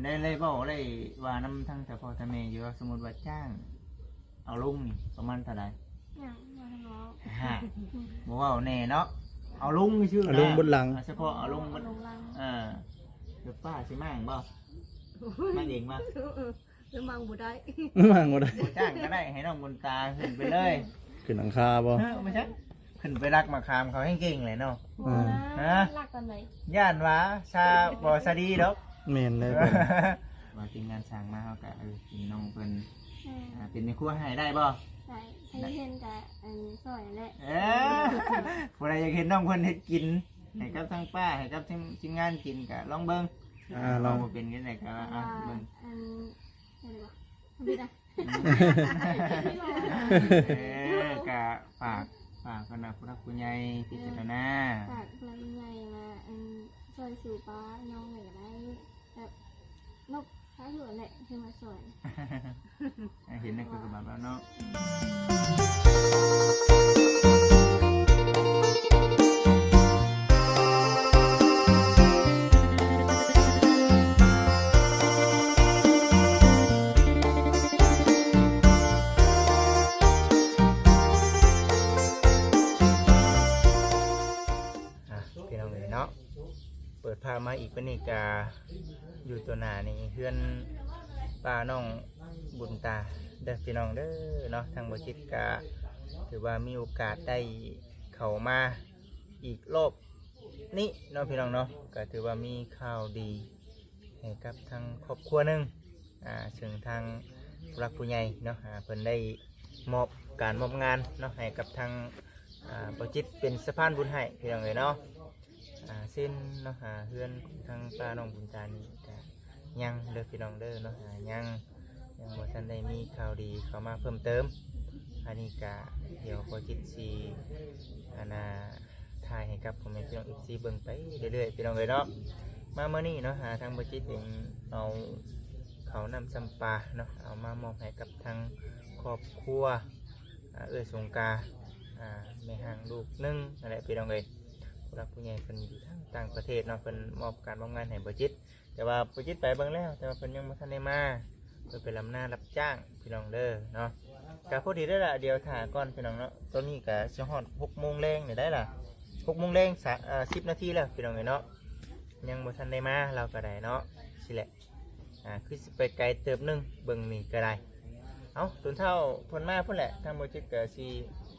ໄດ້ ໄດ້ເວົ້າ ໄດ້ວ່ານຳທາງເຈົ້າພໍ່ເຈົ້າແມ່ຢູ່ວ່າ ສົມມຸດວ່າຈ້າງເອົາລົງນີ້ປະມານເທົ່າໃດ? ຍັງບໍ່ທັນເວົ້າ. ຮະ ບໍ່ເວົ້າແນ່ເນາະ. ເອົາລົງຊື່ໆ ເອົາລົງເບິດຫຼັງ ນະ ສະເພາະເອົາລົງເບິດ. ເອົາລົງຫຼັງ. ເອີ ຫຼືປ້າຊິມ້າງບໍ່? ໂອ້ຍ ມ້າງເອງບໍ່? ເອີ ຫຼືມ້າງບໍ່ໄດ້ ມ້າງບໍ່ໄດ້. ບໍ່ຈ້າງກໍໄດ້ ໃຫ້ນ້ອງບຸນຕາຂຶ້ນໄປເລີຍ. ຂຶ້ນຫຼັງຄາບໍ່? ເອີ ບໍ່ໃຊ່ ຂຶ້ນໄປລັກໝາກຂາມເຂົາແຮງເກັ່ງແຫຼະເນາະ. ບໍ່ນະ ຮະ ລັກຕອນໃດ? ຢ້ານວ່າຊາບໍ່ຊາດີດອກ. ແມ່ນເລີຍ ວ່າທີມງານສ້າງມາເຮົາກະ ເອີ ເປັນນ້ອງເພິ່ນ. ແມ່ນ ອ່າ ເປັນແມ່ຄົວໃຫ້ໄດ້ບໍ່? ໄດ້ ໃຫ້ເຫັນກະ ອັນ ຊ່ອຍແຫຼະ. ເອີ ຜູ້ໃດຢາກເຫັນນ້ອງເພິ່ນເຮັດກິນໃຫ້ກັບທາງປ້າ ໃຫ້ກັບທີມ ທີມງານກິນກະລອງເບິ່ງ. ອ່າ ລອງ ເວົ້າບໍ່ເປັນຈັ່ງໃດກະວ່າ ອ່າ ເບິ່ງ ອັນ ເຮັດໄດ້ບໍ່? ເອີ ກະຝາກ ຝາກກັນນະ ຜູ້ຫຼັກຜູ້ໃຫຍ່ພິຈາລະນາ. ເອີ ຝາກຜູ້ຫຼັກຜູ້ໃຫຍ່ວ່າ ອັນ ຊ່ອຍຊູປ້ານ້ອງແຫຼະກະໄດ້ ແບບນົບ ສາທຸແຫຼະ ເພິ່ນວ່າຊ່ອຍ. ເຫັນໃນຄືກັບແບບເນາະ. ອ່ະ ພີ່ນ້ອງເອີຍເນາະ ເປີດພາບມາອີກ ບັດນີ້ກະຢູ່ຕໍ່ໜ້ານີ້ ເຮືອນປ້ານ້ອງບຸນຕາເດີພີ່ນ້ອງເດີເນາະ. ທາງບໍ່ຈິດກະຖືວ່າມີໂອກາດໄດ້ເຂົ້າມາອີກລອບນີ້ເນາະ ພີ່ນ້ອງເນາະ. ກະຖືວ່າມີຂ່າວດີໃຫ້ກັບທາງຄອບຄົວໜຶ່ງ ອ່າ ເຊິ່ງທາງຜູ້ຫຼັກຜູ້ໃຫຍ່ເນາະ ອ່າ ເພິ່ນໄດ້ມອບການມອບງານເນາະ ໃຫ້ກັບທາງ ອ່າ ບໍ່ຈິດເປັນສະພານບຸນໃຫ້ ພີ່ນ້ອງເອີຍເນາະ. ອ່າ ເຊັ່ນເນາະ ອ່າ ເຮືອນຂອງທາງປ້ານ້ອງບຸນຕານີ້ກະຍັງເດີພີ່ນ້ອງເດີເນາະ ອ່າ ຍັງ ຍັງບໍ່ທັນໄດ້ມີຂ່າວດີເຂົ້າມາເພີ່ມເຕີມ. ອັນນີ້ກະດຽວບໍ່ຈິດຊິ ອັນນ່າ ຖ່າຍໃຫ້ກັບພໍ່ແມ່ພີ່ນ້ອງເອັຟຊີເບິ່ງໄປເລື້ອຍໆ ພີ່ນ້ອງເອີຍເນາະ. ມາມື້ນີ້ເນາະ ອ່າ ທາງບໍ່ຈິດເອງເອົາເຂົ້ານ້ຳຊຳປາເນາະ ເອົາມາມອບໃຫ້ກັບທາງຄອບຄົວ ອ່າ ເອື້ອຍສົງກາ ອ່າ ແມ່ຮ້າງລູກໜຶ່ງນັ້ນແຫຼະ ພີ່ນ້ອງເອີຍ. ຜູ້ຫຼັກຜູ້ໃຫຍ່ເພິ່ນຢູ່ທາງຕ່າງປະເທດເນາະ ເພິ່ນມອບການມອບງານໃຫ້ບໍ່ຈິດ ແຕ່ວ່າບໍ່ຈິດໄປເບິ່ງແລ້ວ ແຕ່ວ່າເພິ່ນຍັງບໍ່ທັນໄດ້ມາ ເພິ່ນໄປລຳນາຮັບຈ້າງ ພີ່ນ້ອງເດີເນາະ. ກະພໍດີແລ້ວລະ ດຽວຖ້າກ່ອນ ພີ່ນ້ອງເນາະ. ຕອນນີ້ກະຊິຮອດຫົກໂມງແລງນີ້ໄດ໋ລະ ຫົກໂມງແລງ ສິບນາທີແລ້ວ ພີ່ນ້ອງເອີຍເນາະ ຍັງບໍ່ທັນໄດ້ມາ ລາວກະໄດ້ເນາະ. ຊີ້ແຫຼະ ອ່າ ຄືຊິໄປໄກເຕີບໜຶ່ງ ເບິ່ງນີ້ກະໄດ້. ເອົ້າ ຕົນເຖົ້າເພິ່ນມາພຸ້ນແຫຼະ ທາງບໍ່ຈິດກະຊິ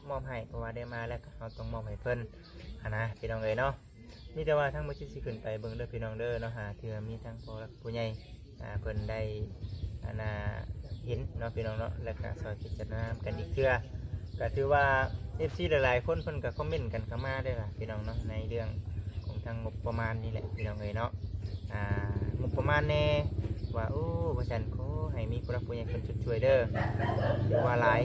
ມອບໃຫ້ ເພາະວ່າໄດ້ມາແລ້ວກະເຮົາຕ້ອງມອບໃຫ້ເພິ່ນຫັ້ນນະ ພີ່ນ້ອງເອີຍເນາະ. ມີແຕ່ວ່າທາງບໍ່ຈິດຊິຂຶ້ນໄປເບິ່ງເດີພີ່ນ້ອງເດີເນາະ ຫາເທື່ອມີທາງພໍ່ຫຼັກຜູ້ໃຫຍ່ ອ່າ ເພິ່ນໄດ້ ອັນນ່າ ເຫັນເນາະ ພີ່ນ້ອງເນາະ ແລ້ວກະຊ່ອຍພິຈາລະນານຳກັນອີກເທື່ອ. ກະຖືວ່າເອັຟຊີຫຼາຍໆຄົນເພິ່ນກະຄອມເມັນກັນເຂົ້າມາເດ້ລະ ພີ່ນ້ອງເນາະ ໃນເລື່ອງຂອງທາງງົບປະມານນີ້ແຫຼະ ພີ່ນ້ອງເອີຍເນາະ. ອ່າ ງົບປະມານແດ່ ວ່າ ໂອ້ ວ່າຊັ້ນ ຂໍໃຫ້ມີຜູ້ຫຼັກຜູ້ໃຫຍ່ເພິ່ນຊົດຊ່ວຍເດີ ຖືວ່າຫຼາຍ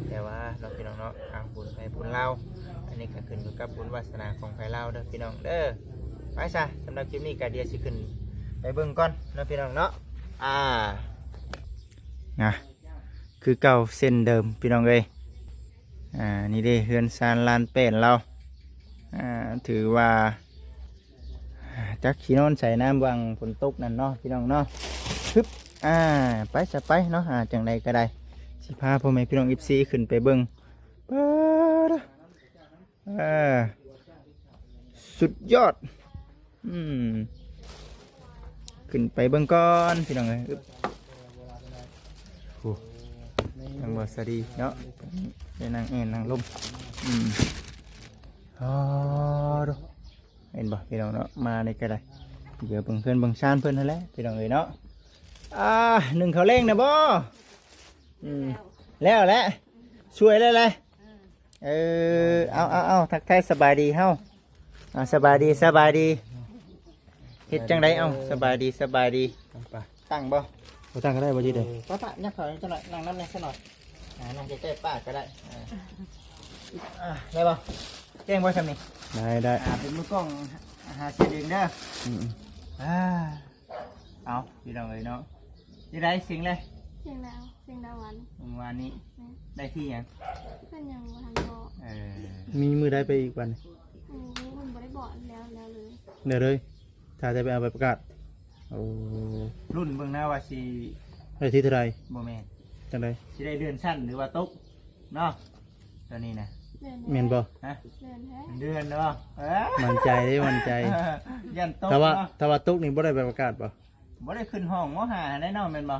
ແຕ່ວ່າເນາະ ພີ່ນ້ອງເນາະ ອ່າ ບຸນໃຜບຸນລາວ ອັນນີ້ກະຂຶ້ນຢູ່ກັບບຸນວາສະໜາຂອງໃຜລາວເດີພີ່ນ້ອງເດີ. ໄປຊະ ສຳລັບຄລິບນີ້ກະດຽວຊິຂຶ້ນໄປເບິ່ງກ່ອນເນາະ ພີ່ນ້ອງເນາະ. ອ່າ ນະ ຄືເກົ່າເຊັ່ນເດີມ ພີ່ນ້ອງເອີຍ. ອ່າ ນີ້ເດ້ ເຮືອນຊານລານແປ້ນລາວ ອ່າ ຖືວ່າ ຈັກຊິນອນໃສ ນຳຫວ່າງຝົນຕົກນັ້ນເນາະ ພີ່ນ້ອງເນາະ. ຮຶບ ອ່າ ໄປຊະໄປເນາະ ອ່າ ຈັ່ງໃດກະໄດ້ ຊິພາພໍ່ແມ່ພີ່ນ້ອງເອັຟຊີຂຶ້ນໄປເບິ່ງ. ປາດ ເອີ ສຸດຍອດ ອືມ ຂຶ້ນໄປເບິ່ງກ່ອນ ພີ່ນ້ອງເອີຍ. ໂອ້ ທາງບໍ່ສະດີເນາະ ໄດ້ນັ່ງແອນນັ່ງລົມ ອືມ ອໍ ໂທ້ ເຫັນບໍ່ ພີ່ນ້ອງເນາະ ມານີ້ກະໄດ້ ດຽວເບິ່ງເຮືອນເບິ່ງຊານເພິ່ນຫັ້ນແຫຼະ ພີ່ນ້ອງເອີຍເນາະ. ອ່າ ໜຶ້ງເຂົ້າແລງນະບໍ່? ອືມ ແລ້ວແຫຼະ ຊ່ວຍແລ້ວແຫຼະ. ເອີ ເອົາ ເອົາ ເອົາ ທັກທາຍສະບາຍດີເຮົາ. ອ່າ ສະບາຍດີ ສະບາຍດີ ເຮັດຈັ່ງໃດ? ເອົາ ສະບາຍດີ ສະບາຍດີ. ຕັ້ງບໍ່? ບໍ່ຕັ້ງກະໄດ້ ບໍ່ຈິດເດ້. ປ້າ ຍັບເຂົ້າຈັກໜ້ອຍ ນັ່ງນຳແດ່ສັກໜ້ອຍ. ອ່າ ນັ່ງໃກ້ໆປ້າກະໄດ້. ອ່າ ໄດ້ບໍ່? ແຈ້ງບໍ່ຊ່ຳນີ້? ໄດ້ ໄດ້. ອ່າ ເປັນມືກ້ອງຫາເສຍເອງເດີ. ອືມ ອ່າ ເອົາ ພີ່ນ້ອງເອີຍເນາະ ຈັ່ງໃດ ເສັງແລ້ວ? ເສັງແລ້ວ ເສັງແຕ່ວານ ວານນີ້ ແມ່ນ. ໄດ້ທີ່ຫຍັງ? ເພິ່ນຍັງບໍ່ທັນບອກ. ເອີ ມີມື້ໃດໄປອີກບັດນີ້? ອືມ ເພິ່ນບໍ່ໄດ້ບອກ ແລ້ວ ແລ້ວເລີຍ ແລ້ວເລີຍ. ຖ້າຈະໄປເອົາໃບປະກາດ. ໂອ້ ລຸ້ນເບິ່ງນະວ່າຊິ ໄດ້ທີ່ເທົ່າໃດ? ບໍ່ແມ່ນ ຈັ່ງໃດ? ຊິໄດ້ເລື່ອນຊັ້ນ ຫຼືວ່າຕົກເນາະ ຕອນນີ້ນະ. ເດືອນແທ້ ແມ່ນບໍ່? ຮະ? ເດືອນແທ້ ເດືອນເນາະ. ເອີ ໝັ້ນໃຈເດ້ ໝັ້ນໃຈ. ຢ້ານຕົກ ຖ້າວ່າ ເນາະ ຖ້າວ່າຕົກນີ້ບໍ່ໄດ້ໃບປະກາດບໍ່? ບໍ່ໄດ້ຂຶ້ນຫ້ອງມໍຫ້າຫັ້ນແຫຼະເນາະ ແມ່ນບໍ່?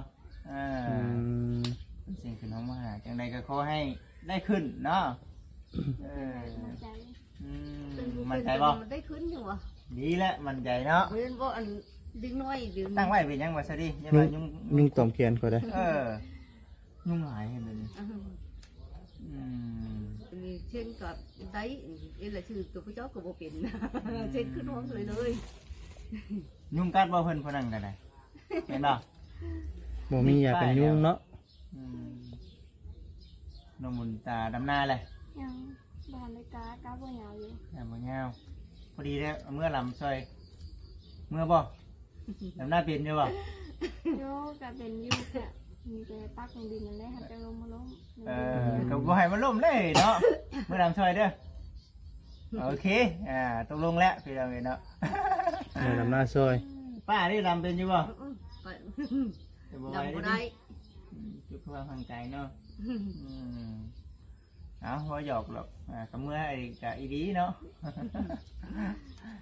ອ່າ ອືມ ເພິ່ນຊິຂຶ້ນຫ້ອງມໍຫ້າ ຈັ່ງໃດກໍຂໍໃຫ້ໄດ້ຂຶ້ນເນາະ. ເອີ ໝັ້ນໃຈ ອືມ ເພິ່ນ ໝັ້ນໃຈບໍ່? ໄດ້ຂຶ້ນຢູ່ບໍ່? ດີແຫຼະ ໝັ້ນໃຈເນາະ. ເຫັນບໍ່ ອັນເດັກນ້ອຍດຽວນີ້ ຕັ້ງໄວ້ເປັນຫຍັງວ່າຊະດີ ຢ່າວ່າຍຸງ ຍຸງຕອມແຂນຂ້ອຍເດ້. ເອີ ຍຸງຫຼາຍເຫັນດຽວນີ້. ອືມ ອືມ ອັນນີ້ເຊັ່ນກໍໄດ້ ເອີ ລະຊື່ຕົວເຈົ້າກໍບໍ່ເປັນ ອືມ ເຊັ່ນຂຶ້ນຫ້ອງເລີຍ ຍຸງກັດບໍ່ເພິ່ນຜູ້ນັ້ນກໍໄດ້ ແມ່ນບໍ່? ບໍ່ມີຢາກັນຍຸງເນາະ. ອືມ ນ້ອງບຸນຕາດຳນາແຫຼະ? ຍັງ ບໍ່ທັນໄດ້ກາ ກາບໍ່ຍາວຢູ່ ກາບໍ່ຍາວ. ພໍດີແລ້ວ ເມືອລຳຊ່ອຍ ເມືອບໍ່? ດຳນາເປັນຢູ່ບໍ່? ໂຍ ກະເປັນຢູ່ ກະມີແຕ່ປັກລົງດິນນັ້ນແຫຼະ ຫາກະລົງມາລົ້ມ. ເອີ ກະບໍ່ໃຫ້ມັນລົ້ມເລີຍເນາະ. ເມືອລຳຊ່ອຍເດີ. ໂອເຄ ອ່າ ຕົກລົງແລ້ວພີ່ນ້ອງເອີຍເນາະ. ເອີ ດຳນາຊ່ອຍ. ປ້ານີ້ດຳເປັນຢູ່ບໍ່? ອືມ ໄປ ດຳບໍ່ໄດ້ ອືມ ເຈັບພວກຮ່າງກາຍເນາະ. ອືມ ອືມ ເອົາ ບໍ່ຫຍອກດອກ ອ່າ ກະເມືອອີກກະອີດີເນາະ.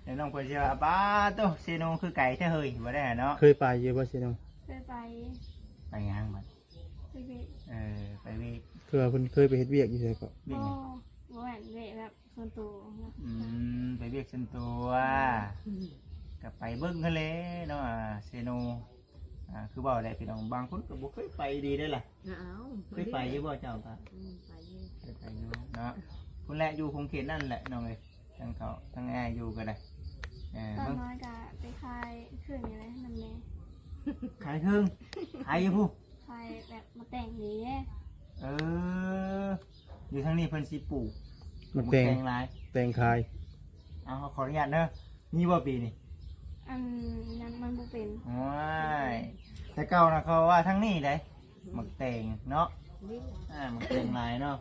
ແລ້ວນ້ອງເພິ່ນຊິວ່າ ປ້າໂຕ ເຊໂນຄືໄກແທ້ເຮີ້ຍ ບໍ່ໄດ້ເນາະ. ເຄີຍໄປຢູ່ບໍ່ເຊໂນ? ເຄີຍໄປ. ໄປຫຍັງບັດ? ໄປເວກ. ເອີ ໄປເວກ. ຄືວ່າເພິ່ນເຄີຍໄປເຮັດວຽກຢູ່ໃສເກາະ? ວຽກຫຍັງ? ບໍ່ ບໍ່ແມ່ນ ເວກແບບ ສ່ວນໂຕນະ. ອືມ ໄປວຽກສ່ວນຕົວ. ອືມ ກໍໄປເບິ່ງຫັ້ນແຫຼະເນາະ ອ່າ ເຊໂນ. ອ່າ ຄືເວົ້າແຫຼະພີ່ນ້ອງ ບາງຄົນກໍບໍ່ເຄີຍໄປດີເດ້ລະ. ອ້າວ ເຄີຍໄປຢູ່ບໍ່ເຈົ້າກະ? ອືມ ໄປຢູ່ ເຄີຍໄປຢູ່ເນາະ. ພຸ້ນແຫຼະ ຢູ່ຂົງເຂດນັ້ນແຫຼະນ້ອງເອີຍ ທັງເຂົາທັງອ້າຍຢູ່ກໍໄດ້. ເອີ ຕອນນ້ອຍກໍໄປຂາຍເຄື່ອງນີ້ແຫຼະນຳແມ່. ຂາຍເຄື່ອງ? ຂາຍຢູ່ພຸ້ນ? ຂາຍແບບໝາກແຕງນີ້ເດ້. ເອີ ຢູ່ທາງນີ້ເພິ່ນຊິປູກໝາກແຕງ ໝາກແຕງຫຼາຍ ແຕງຂາຍ. ເອົາ ຂໍອະນຸຍາດເດີ ມີບໍ່ປີນີ້? ອັນນັ້ນມັນບໍ່ເປັນ. ໂອ້ຍ ແຕ່ເກົ່ານະເຂົາວ່າທາງນີ້ໃດ ໝາກແຕງເນາະ. ອ່າ ໝາກແຕງຫຼາຍເນາະ.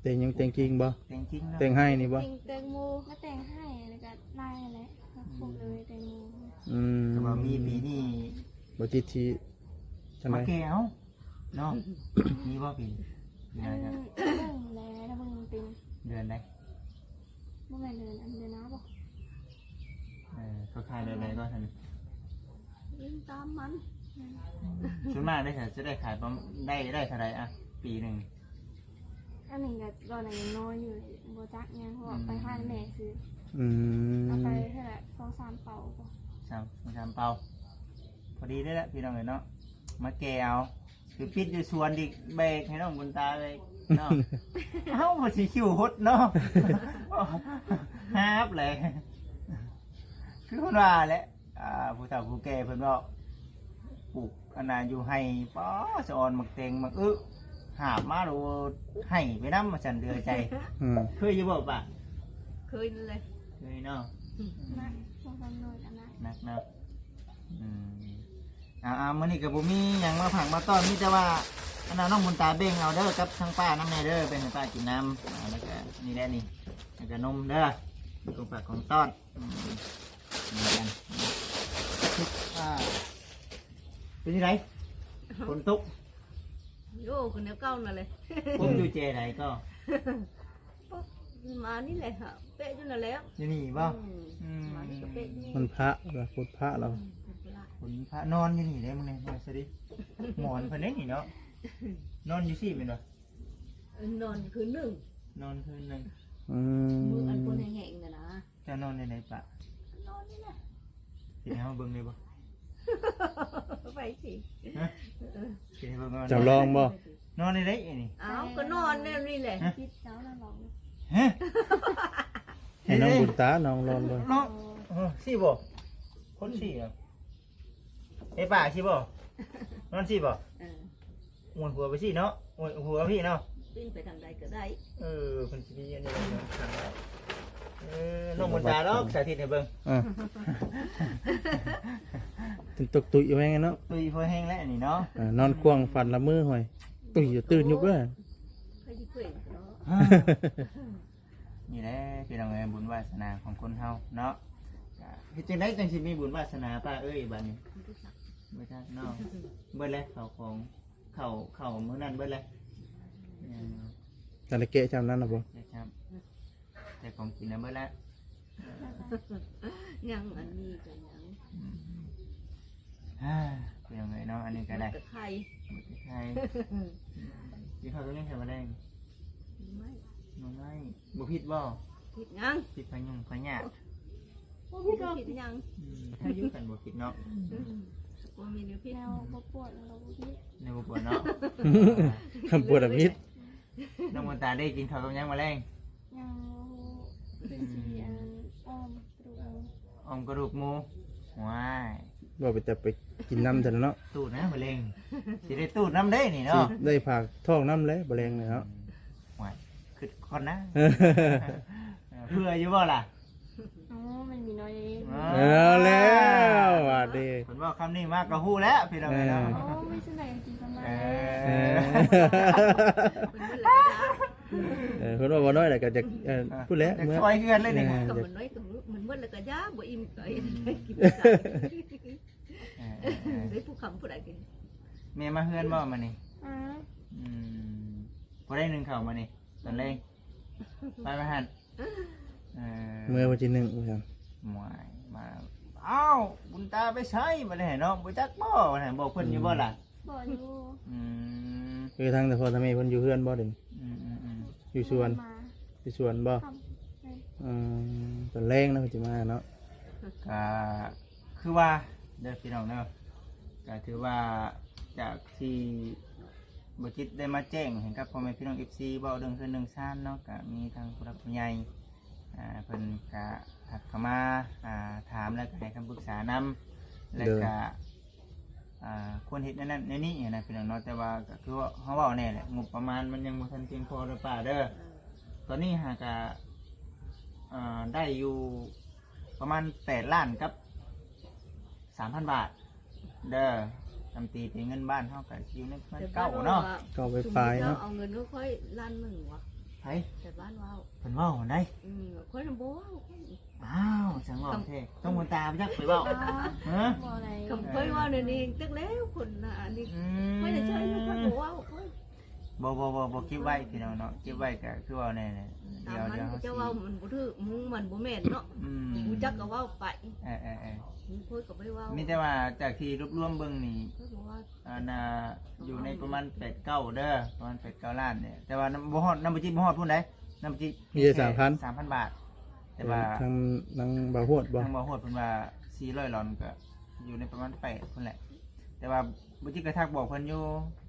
ແຕງຫຍັງ? ແຕງກິ່ງບໍ່? ແຕງກິ່ງເນາະ ແຕງໄຮ່ນີ້ບໍ່? ແຕງ ແຕງໂມ ມາແຕງໄຮ່ ແລ້ວກໍນາຍຫັ້ນແຫຼະ ປູກເລີຍແຕງໂມ. ອືມ ແຕ່ວ່າມີປີນີ້ ບໍ່ຈິດຊິ ມາແກ່ເອົາເນາະ. ມີບໍ່ປີນີ້? ອັນ ເບິ່ງແລ້ວ ຖ້າເບິ່ງເປັນເດືອນໃດ? ບໍ່ແມ່ນເດືອນ ອັນເດືອນໜ້າບໍ່? ເອີ ເຂົາຂາຍແບບໃດກໍຊັ້ນ? ເປັນຕາມມັນ. ສ່ວນມາກໄດ້ ຈະໄດ້ຂາຍປະມານ ໄດ້ ໄດ້ເທົ່າໃດ ອະ ປີໜຶ່ງ? ອັນນີ້ກໍຕອນນັ້ນຍັງນ້ອຍຢູ່ ບໍ່ຈັກຫຍັງ ເພາະວ່າ ອືມ ໄປຫາແມ່ຊື່. ອືມ ເອົາໄປເທື່ອລະສອງສາມເປົາ. ສອງສາມເປົາ ພໍດີເດ້ລະພີ່ນ້ອງເອີຍເນາະ ມາແກ່ເອົາ. ໄປປິດຢູ່ສວນອີກ ແບກໃຫ້ນ້ອງບຸນຕາເລີຍເນາະ. ເອົ້າ ວ່າຊິຄິວຫົດເນາະ ຫາບແຫຼະ ຄືເພິ່ນວ່າແຫຼະ ອ່າ ຜູ້ເຖົ້າຜູ້ແກ່ເພິ່ນເວົ້າ ປູກອັນນ່າຢູ່ໄຮ່ ປ້າ ສະອອນໝາກແຕງໝາກອຶ ຫາບມາໂລດໄຫ້ໄປນຳ ວ່າຊັ້ນ ເຫຼືອໃຈ. ອືມ ເຄີຍຢູ່ບໍ່ປ້າ? ເຄີຍນັ້ນແຫຼະ ເຄີຍເນາະ. ອືມ ໜັກ ສອງສາມໜ່ວຍກໍໜັກ ໜັກເນາະ. ອືມ ເອົາໆ ມື້ນີ້ກໍບໍ່ມີຫຍັງມາຝາກມາຕ້ອນ ມີແຕ່ວ່າອັນນ່າ ນ້ອງບຸນຕາແບ່ງເອົາເດີ ກັບທາງປ້ານຳແດ່ເດີ ແບ່ງໃຫ້ປ້າກິນນຳ. ອ່າ ແລ້ວກໍນີ້ແຫຼະນີ້ ແລ້ວກໍນົມເດີ ຂອງຝາກຂອງຕ້ອນ. ອືມ ນີ້ກັນ ອ່າ ເປັນຈັ່ງໃດ ຝົນຕົກ? ໂອ້ ຄືແນວເກົ່ານັ້ນແຫຼະ ພົບຢູ່ແຈໃດກໍ? ມານີ້ແຫຼະ ເປະຢູ່ນັ້ນແຫຼະ. ຢູ່ນີ້ບໍ່? ອືມ ອືມ ມານີ້ກໍເປະຢູ່ນີ້ ມັນພະລະ ຝົນພະລະ ອືມ ຝົນພະ. ນອນຢູ່ນີ້ເດ້ ມື້ນີ້ ມາຊະດິ ໝອນເພິ່ນເດ້ນີ້ເນາະ. ນອນຢູ່ຊີ້ແມ່ນບໍ່? ເອີ ນອນຄືນໜຶ່ງ ນອນຄືນໜຶ່ງ. ອືມ ມື້ອັນຝົນແຮງໆນັ້ນນະ. ເຈົ້ານອນໃນໃດປະ? ນອນນີ້ແຫຼະ ເຮັດໃຫ້ເຮົາເບິ່ງໄດ້ບໍ່? ໄປຊິ ຮະ? ເຮັດໃຫ້ເບິ່ງວ່າ ເຈົ້າລອງບໍ່? ນອນໃນໃດນີ້? ອ້າວ ກໍນອນແນວນີ້ແຫຼະ. ຮະ? ເຈົ້ານອນລອງ ຮະ? ໃຫ້ນ້ອງບຸນຕາ ນ້ອງລອງເບິ່ງ ເນາະ. ເອີ ຊີ້ບໍ່? ຄົນຊີ້ ເອີ ປ້າຊີ້ບໍ່? ນອນຊີ້ບໍ່? ເອີ ໂອ້ຍ ຫົວໄປຊີ້ເນາະ ໂອ້ຍ ຫົວພີ່ເນາະ ປີ້ນໄປທາງໃດກໍໄດ້. ເອີ ເພິ່ນຊິມີອັນນີ້ໄວ້ຂ້າງໄດ້. ເອີ ນ້ອງບຸນຕາດອກ ສາທິດໃຫ້ເບິ່ງ. ເອີ ຕົກຕຸ້ຍແຮງເນາະ ຕຸ້ຍພໍແຮງແລ້ວນີ້ເນາະ. ເອີ ນອນຂວ້າງຝັນລະເມີຫອຍ ຕຸ້ຍ ຕື່ນຍຸບເດີ. ໃຜຊິເພິ່ນເນາະ. ນີ້ແຫຼະພີ່ນ້ອງເອີຍ ບຸນວາສະໜາຂອງຄົນເຮົາເນາະ. ເຮັດຈັ່ງໃດຈັ່ງຊິມີບຸນວາສະໜາປ້າເອີຍ ບາດນີ້ ບໍ່ຈັກ ບໍ່ ເນາະ ເບິດແລ້ວ ເຂົ້າຂອງ ເຂົ້າ ເຂົ້າມື້ນັ້ນເບິດແລ້ວ ເອີ ທັນໄດ້ແກະຊ່ຳນັ້ນນະບໍ່ ແກະຊ່ຳ ແຕ່ຂອງກິນນະເບິດແລ້ວ ຍັງອັນນີ້ກໍຍັງ ອືມ ອ່າ ເປັນຫຍັງເລີຍເນາະ ອັນນີ້ກໍໄດ້ ໝົດແຕ່ໄຂ່ ໝົດແຕ່ໄຂ່ ກິນເຂົ້າກັບຫຍັງ ແຕ່ມື້ແລງ? ໜໍ່ໄມ້ ໜໍ່ໄມ້ ບໍ່ຜິດບໍ່? ຜິດຫຍັງ? ຜິດພະຍຸງພະຍາດ ບໍ່ຜິດດອກ ຜິດຫຍັງ? ອືມ ຖ້າຢູ່ກັນບໍ່ຜິດເນາະ ອືມ ບໍ່ມີແນວຜິດ ແນວບໍ່ປວດມັນກໍບໍ່ຜິດ ແນວບໍ່ປວດເນາະ ຄຳປວດອະຜິດ ນ້ອງມົນຕາໄດ້ກິນເຂົ້າກັບຫຍັງມື້ແລງ? ຍັງບໍ່ຮູ້ ຄືຊິອັນ ອ້ອມກະດູກໝູ ອ້ອມກະດູກໝູ ວ້າຍ ບໍ່ໄປຈັບໄປກິນນຳຊັ້ນເນາະ ຕູດນະມື້ແລງ ຊິໄດ້ຕູດນຳເດ້ນີ້ເນາະ ຊິໄດ້ຝາກທ້ອງນຳແຫຼະມື້ແລງນີ້ເນາະ ອືມ ວ້າຍ ຄິດກ່ອນນະ ເພື່ອຢູ່ບໍ່ລະ? ອໍ ມັນມີນ້ອຍເອງ ເອີ ເອົາແລ້ວບາດນີ້ ເພິ່ນເວົ້າຄຳນີ້ມາກໍຮູ້ແລ້ວພີ່ນ້ອງເອີຍເນາະ ເອີ ໂອ້ ມີສ່ຳໃດກໍກິນສ່ຳນັ້ນ ເອີ ເອີ ເອີ ເພິ່ນເວົ້າບໍ່ນ້ອຍແລ້ວກໍຈະ ເອີ ເອີ ພຸ້ນແຫຼະ ເມືອ ຊ່ອຍເຮືອນເລີຍນີ້ ເອີ ກໍມັນນ້ອຍກໍມັນໝົດແລ້ວກໍຢ່າ ບໍ່ອີ່ມກໍເຮັດໃຫ້ກິນ ເອີ ເອີ ເອີ ໄດ້ຜູ້ຄຳຜູ້ໃດກິນ ແມ່ມາເຮືອນບໍ່ມື້ນີ້? ອືມ ອືມ ບໍ່ໄດ້ໜຶ້ງເຂົ້າມື້ນີ້ ຕອນແລງ ໄປ ໄປຫັ້ນ ເອີ ເມື່ອວັນທີໜຶ່ງວ່າຊັ້ນ ໝວຍ ມາ ອ້າວ ບຸນຕາໄປໃສບາດນີ້ເນາະ ບໍ່ຈັກບໍ່ ບອກເພິ່ນຢູ່ບໍ່ລະ? ອືມ ບໍ່ຢູ່ ອືມ ຄືທາງແຕ່ພໍ່ແຕ່ແມ່ເພິ່ນຢູ່ເຮືອນບໍ່ເດ? ອືມໆໆ ຢູ່ສວນ ມາ ຢູ່ສວນບໍ່? ຄ່ຳ ອືມ ຕອນແລງເນາະ ເພິ່ນຊິມາເນາະ ກະຄືວ່າເດີພີ່ນ້ອງເດີ ກະຖືວ່າຈາກທີ່ ບໍ່ຈິດໄດ້ມາແຈ້ງໃຫ້ກັບພໍ່ແມ່ພີ່ນ້ອງເອັຟຊີ ເວົ້າເລື່ອງເຮືອນເລື່ອງຊານເນາະ ກະມີທາງຜູ້ຫຼັກຜູ້ໃຫຍ່ ອ່າ ເພິ່ນກະທັກເຂົ້າມາ ອ່າ ຖາມ ແລ້ວກະໃຫ້ຄຳປຶກສານຳ ແລ້ວກະ ອ່າ ຄວນເຮັດແນວນັ້ນແນວນີ້ນະພີ່ນ້ອງເນາະ ແຕ່ວ່າກະຄືວ່າເຮົາເວົ້າແນ່ແຫຼະ ງົບປະມານມັນຍັງບໍ່ທັນພຽງພໍເດີປ້າເດີ ຕອນນີ້ຫາກະ ອ່າ ໄດ້ຢູ່ ປະມານແປດລ້ານກັບສາມພັນບາດເດີ ຄັນຕີເປັນເງິນບ້ານເຮົາກໍຢູ່ໃນປະມານເກົ້າເນາະ ເກົ້າປາຍໆເນາະ ເອົາເງິນຂອງຂ້ອຍລ້ານໜຶ່ງຫວາ ໃຜ? ແຕ່ບ້ານເວົ້າ ເພິ່ນເວົ້າຫັ້ນໃດ ອືມ ຂ້ອຍນະບໍ່ເວົ້າ ອ້າວ ຈັ່ງເວົ້າແທ້ ຕ້ອງມົນຕາໄປຈັກໄປເວົ້າ ຮະ ບໍ່ໄດ້ ຄັນຂ້ອຍເວົ້າແນວນີ້ຈັກແລ້ວຄົນນະ ອັນນີ້ ອືມ ຂ້ອຍນະໃຊ້ຢູ່ ຂ້ອຍບໍ່ເວົ້າ ບໍ່ ບໍ່ ບໍ່ ບໍ່ເກັບໄວ້ພີ່ນ້ອງເນາະ ເກັບໄວ້ກໍຄືເວົ້າແນ່ ດຽວ ດຽວເຮົາຊິ ເຈົ້າເວົ້າມັນບໍ່ຖືກ ມຸງມັນບໍ່ແມ່ນເນາະ ອືມ ຮູ້ຈັກກໍເວົ້າໄປ ເອີໆໆ ມີຄົນກໍບໍ່ໄດ້ເວົ້າ ມີແຕ່ວ່າຈາກທີ່ລວບລວມເບິ່ງນີ້ ເພິ່ນບອກວ່າ ອັນນ່າ ຢູ່ໃນປະມານແປດເກົ້າເດີ ປະມານແປດເກົ້າລ້ານນີ້ ແຕ່ວ່ານຳ ບໍ່ຮອດ ນຳບໍ່ຈິດບໍ່ຮອດພຸ້ນໃດ ນຳບໍ່ຈິດມີແຕ່ສາມພັນ ສາມພັນບາດ ແຕ່ວ່າ ເອີ ທາງນາງບ່າວຮວດບໍ່ ທາງບ່າວຮວດເພິ່ນວ່າສີ່ຮ້ອຍຫຼອນກໍ ຢູ່ໃນປະມານແປດພຸ້ນແຫຼະ ແຕ່ວ່າບໍ່ຈິດກໍທັກບອກເພິ່ນຢູ່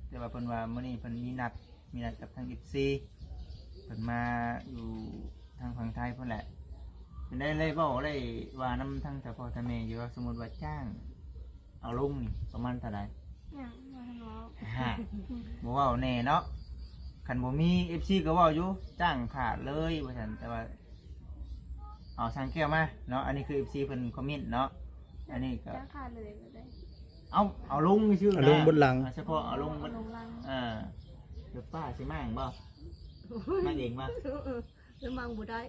ແຕ່ວ່າເພິ່ນວ່າມື້ນີ້ເພິ່ນມີນັດ ມີນັດກັບທາງເອັຟຊີ ເພິ່ນມາຢູ່ທາງຝັ່ງໄທພຸ້ນແຫຼະ ເພິ່ນໄດ້ ໄດ້ເວົ້າ ໄດ້ວ່ານຳທາງເຖົ້າພໍ່ເຖົ້າແມ່ຢູ່ວ່າ ສົມມຸດວ່າຈ້າງເອົາລົງນີ້ປະມານເທົ່າໃດ? ຍັງບໍ່ທັນເວົ້າ ຮະ ບໍ່ເວົ້າແນ່ເນາະ ຄັນບໍ່ມີເອັຟຊີກໍເວົ້າຢູ່ ຈ້າງຂາດເລີຍວ່າຊັ້ນ ແຕ່ວ່າ ເອົາ ຊ່າງແກ້ວມາເນາະ ອັນນີ້ຄືເອັຟຊີເພິ່ນຄອມເມັນເນາະ ອັນນີ້ກໍ ຈ້າງຂາດເລີຍກໍໄດ້ ເອົາ ເອົາລົງຊື່ໆ ເອົາລົງເບິດຫຼັງ ເອົາສະເພາະເອົາລົງເບິດ ເອົາລົງຫຼັງ ເອີ ຄືປ້າຊິມ້າງບໍ່? ມ້າງເອງບໍ່? ເອີ ມ້າງບໍ່ໄດ້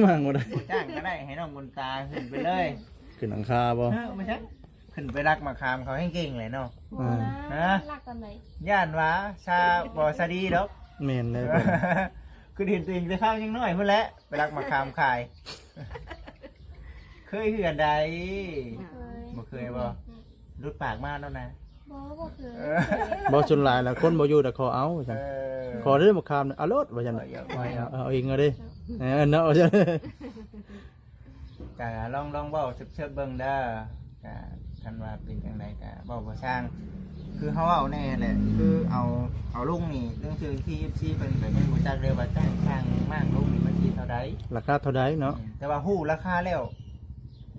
ມ້າງບໍ່ໄດ້ ບໍ່ຈ້າງກໍໄດ້ ໃຫ້ນ້ອງບຸນຕາຂຶ້ນໄປເລີຍ ຂຶ້ນຫຼັງຄາບໍ່? ເອີ ບໍ່ໃຊ່ ຂຶ້ນໄປລັກໝາກຂາມເຂົາແຮງເກັ່ງແຫຼະເນາະ ບໍ່ນະ ຮະ ລັກຕອນໃດ? ຢ້ານວ່າຊາບໍ່ຊາດີດອກ ແມ່ນເລີຍ ຄືເຫັນຕົວເອງແຕ່ຄາວຍັງນ້ອຍພຸ້ນແຫຼະ ໄປລັກໝາກຂາມຂາຍ ເຄີຍເຮືອໃດ? ເຄີຍ ບໍ່ເຄີຍບໍ່? ອືມ ຫຼຸດປາກມາແລ້ວນະ ບໍ່ ບໍ່ເຄີຍ ເອີ ບໍ່ ສ່ວນຫຼາຍລະຄົນບໍ່ຢູ່ແຕ່ຂໍເອົາວ່າຊັ້ນ ເອີ ຂໍເດີໝາກຂາມ ເອົາໂລດວ່າຊັ້ນ ເອົາ ເອົາ ເອົາເອງເອົາເດ້ ເອີ ເນາະ ວ່າຊັ້ນ ກະລອງ ລອງເວົ້າເຊີບໆເບິ່ງເດີ ກະຄັນວ່າເປັນຈັ່ງໃດກະເວົ້າບໍ່ຊ່າງ ຄືເຮົາເວົ້າແນ່ແຫຼະ ຄືເອົາ ເອົາລົງນີ້ ເລື່ອງຊື່ທີ່ເອັຟຊີເພິ່ນກໍຍັງບໍ່ຈັກເລີຍວ່າຈ້າງ ສ້າງມ້າງລົງນີ້ມັນຊິເທົ່າໃດ ລາຄາເທົ່າໃດເນາະ ອືມ ແຕ່ວ່າຮູ້ລາຄາແລ້ວ